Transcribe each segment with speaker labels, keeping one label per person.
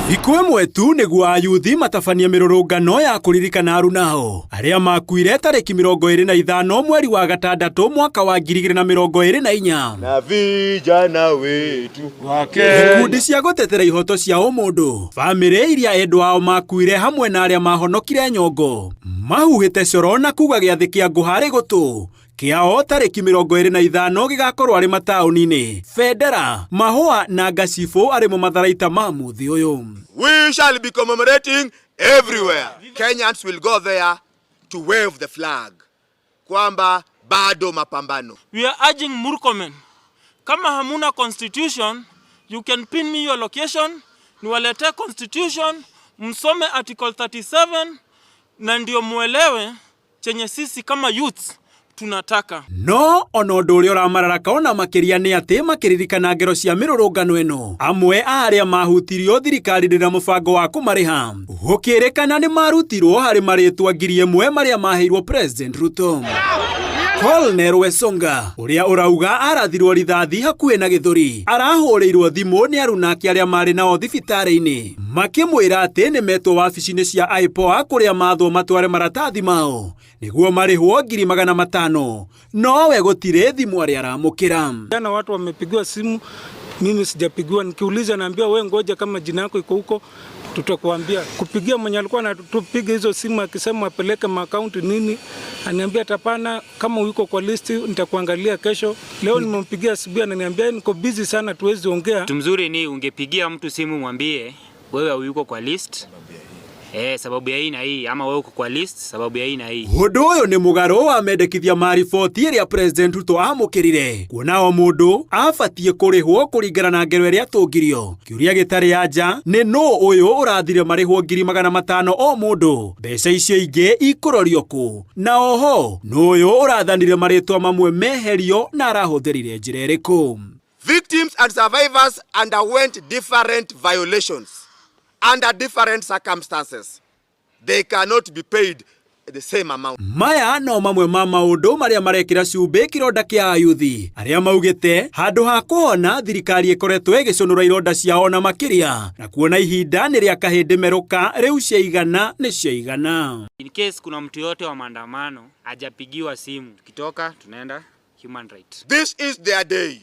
Speaker 1: Thikũ ĩmwe tu nĩguo ayuthi matabanie mĩrũrũngano ya kũririkana arunao arĩa makuire tarĩki 25 mweri wa gatandatũ mwaka wa 2024.
Speaker 2: Na vijana wetu
Speaker 1: Ikundi cia gũtetera ihoto cia ũmũndũ, bamĩrĩ iria endwa ao makuire hamwe na arĩa mahonokire nyongo mahuhĩte coro na kuga gĩathĩ kĩa ngũharĩ gũtũ kĩao tarĩki 25 gĩgakorwo arĩ mataũni-inĩ bendera mahũa na ngacibũ arĩ mo matharaita ma mũthĩ ũyũ.
Speaker 2: We shall be commemorating everywhere. Kenyans will go there to wave the flag kwamba bado mapambano.
Speaker 3: We are urging Murkomen, kama hamuna constitution, you can pin me your location, niwaletee constitution, msome article 37 na ndio muelewe chenye sisi kama youths tunataka.
Speaker 1: No ona ũndũ ũrĩa ũramararaka ona makĩria nĩ atĩ makĩririkana ngero cia mĩrũrũngano ĩno amwe a arĩa mahutirio thirikari ndĩna mũbango wa kũmarĩha gũkĩrĩkana nĩ marutirwo harĩ marĩtwa 1000 marĩa maheirwo President Ruto. Colonel Wesonga ũrĩa ũrauga arathirwo rithathi hakuhĩ na gĩthũri arahũrĩirwo thimũ nĩ arunake arĩa marĩ nao thibitarĩ-inĩ makĩmwĩra atĩ nĩ metwo wabici-inĩ cia IPOA kũrĩa mathwo matware maratathi mao nĩguo marĩhwo 500,000 nowe gũtirĩ thimũ arĩa aramũkĩra.
Speaker 4: Jana watu wamepigiwa simu, mimi sijapigiwa. Nikiuliza naambiwa we ngoja, kama jina yako iko huko tutakuambia. Kupigia mwenye alikuwa anatupiga hizo simu akisema apeleke maakaunti nini, aniambia hapana, kama uko kwa listi nitakuangalia kesho. Leo nimempigia asubuhi, ananiambia niko busy sana, tuwezi ongea.
Speaker 5: Kitu mzuri ni ungepigia mtu simu mwambie wewe huyuko kwa list sababu ya hii na hii, ama wewe uko kwa list sababu ya hii na hii.
Speaker 1: Ũndũ ũyũ nĩ mũgarũ wa mendekithia ma riboti ĩrĩa President Ruto amũkĩrire kuona o mũndũ abatiĩ kũrĩhwo kũringana na ngero ĩrĩa atũngirio. Kĩũria gĩtarĩ anja nĩ nũ ũyũ ũrathire marĩhwo 500,000 o mũndũ, mbeca icio ingĩ ikũrorio kũ, na oho nũ ũyũ ũrathanire marĩtwa mamwe meherio na arahũthĩrire njĩra ĩrĩkũ.
Speaker 2: Victims and survivors underwent different violations under different circumstances. They cannot be paid the same amount.
Speaker 1: Maya no mamwe ma maũndũ marĩa marekĩra cumbĩ kĩronda kĩa ayuthi arĩa maugĩte handũ ha kũhona thirikari ĩkoretwo ĩgĩcũnũra ironda ciao na makĩria na kuona ihinda nĩ rĩa kahĩndĩ merũka rĩu ciaigana nĩ ciaigana.
Speaker 5: In case kuna mtu yote wa maandamano hajapigiwa simu, tukitoka tunaenda human right.
Speaker 2: This is their day.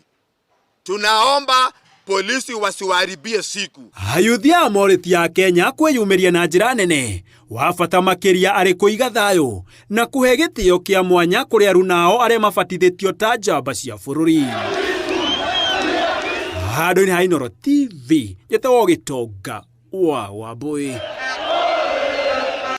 Speaker 2: Tunaomba polisi wasiwaharibie siku.
Speaker 1: Ayuthi aya morĩtie a Kenya kwĩyumĩria na njĩra nene wa bata makĩria arĩ kũiga thayũ na kũhe gĩtĩo kĩa mwanya kũrĩ arunao arĩa mabatithĩtio ta njamba cia bũrũri. Handũ-inĩ ha Inooro TV, njĩtagwo Gĩtonga wa Wambũi.